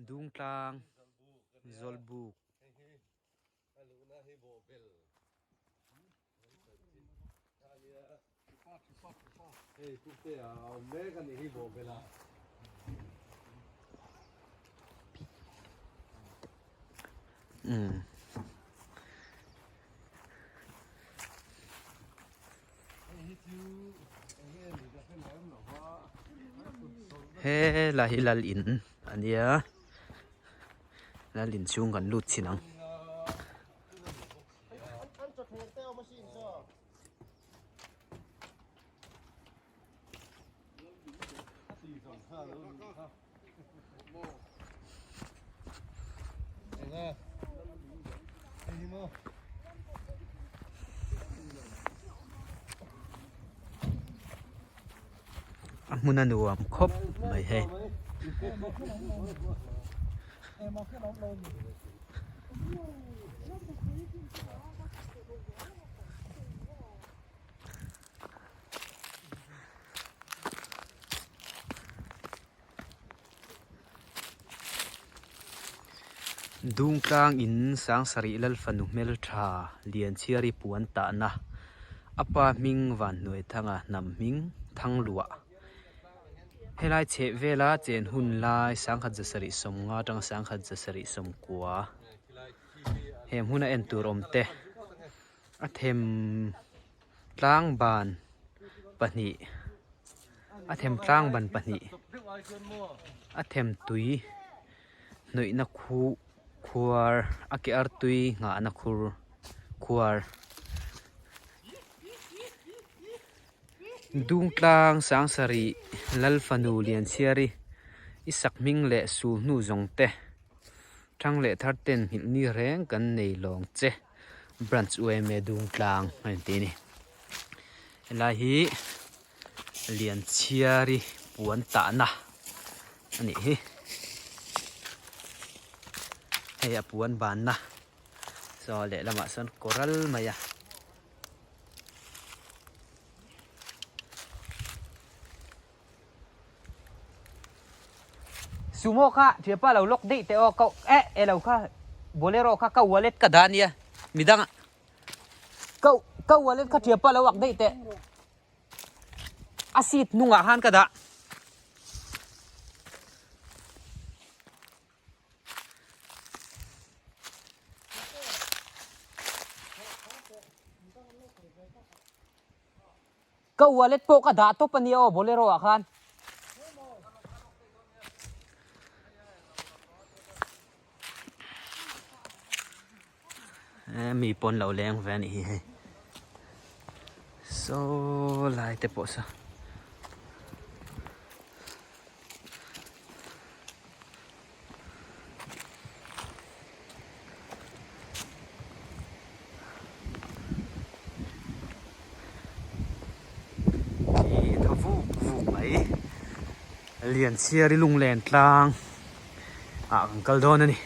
Dungtlang Zawlbuk. Umm. He lai hi lal in a nia lal in chhung kan lut chhin ang. A hmun a nuam khawp mai hei. Dungtlang in Sangsarih Lalfanu hmeltha Lianchhiari puan tahna a pa hming Vanhnuaithanga hnam hming Thangluah helai chheh vela chen hun lai 1750 atanga 1790 he hmuna en tur awm te a them tlang ban pahnih a them tlang ban pahnih a them tui hnawihna khuh khuar a ke artui nghahna khur khuar Dungtlang Sangsarih Lalfanu Lianchhiari i sakhming leh sul hnu zawng te thang leh thar ten nghilh ni reng kan nei lawng che. Branch UMA Dungtlang a inti a ni. Helai hi Lianchhiari puan tahna a nih hi. Hei a puan banna saw lehlamah sawn kawral mai a. Sumo kha thianpa lo lock daih teh aw ka eh eh lo kha bolero kha ka wallet ka dah ania midang ah ka ka wallet kha thianpa lo ak daih teh a seat hnungah khan ka dah. Ka wallet pawh ka dah tawp ania aw bolero ah khan. Eh mi pawn lo leng ve anih hi hei. Saw lai te pawh saw. Ih thaw vuk vuk mai Lianchhiari lunglen tlang ah kan kal dawn a ni.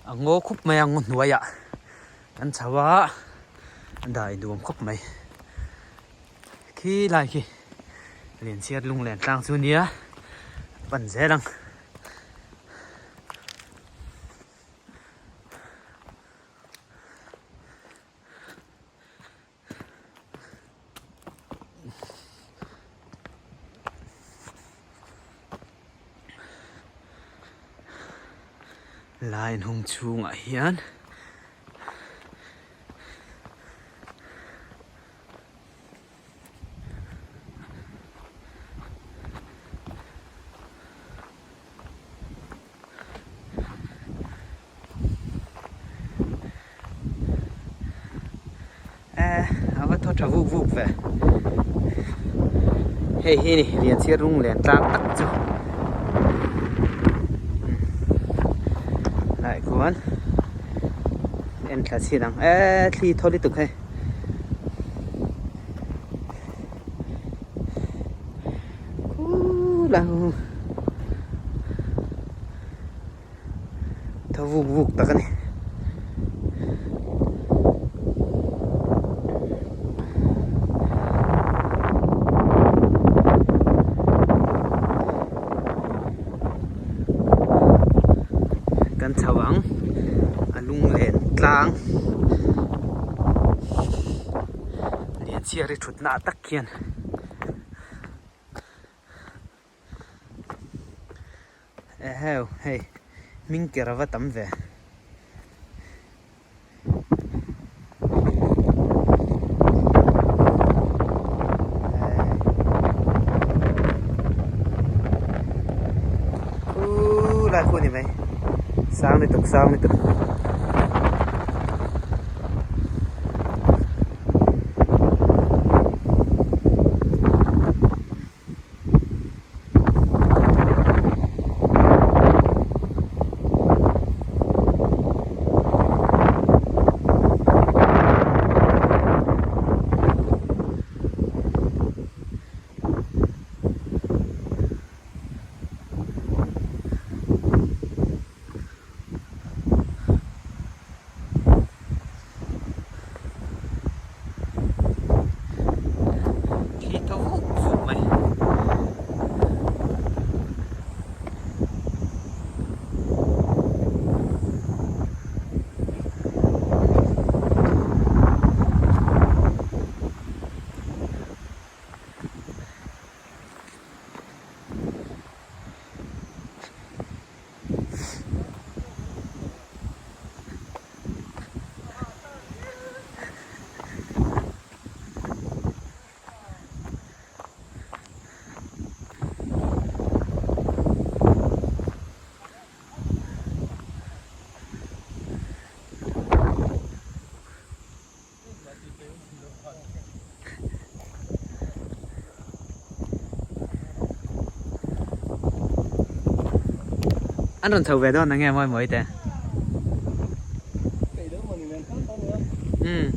A ngaw khup mai a ngaw hnuaiah kan chho a a dai nuam khawp mai khi lai khi Lianchhiar lunglen tlang chu nia pan zel ang. Line hung chhungah hian Eh, a va thaw tha vuk vuk ve. Hei hi ni Lianchhiar lunglen tlang tak chu lai khuan en thla chhin ang eee thli thaw lutuk hei. Khuuu la hu thaw vuk vuk tak a ni. Kan chho ang a lunglen tlang Lianchhiari thutna ah tak khian. Eheu hei hming ker ava tam ve. Khu lai khu ni mai sang lutuk sang lutuk. Thli tho vuk vuk mai. An rawn chho ve dawn ang nge mawi mawi te. Umm.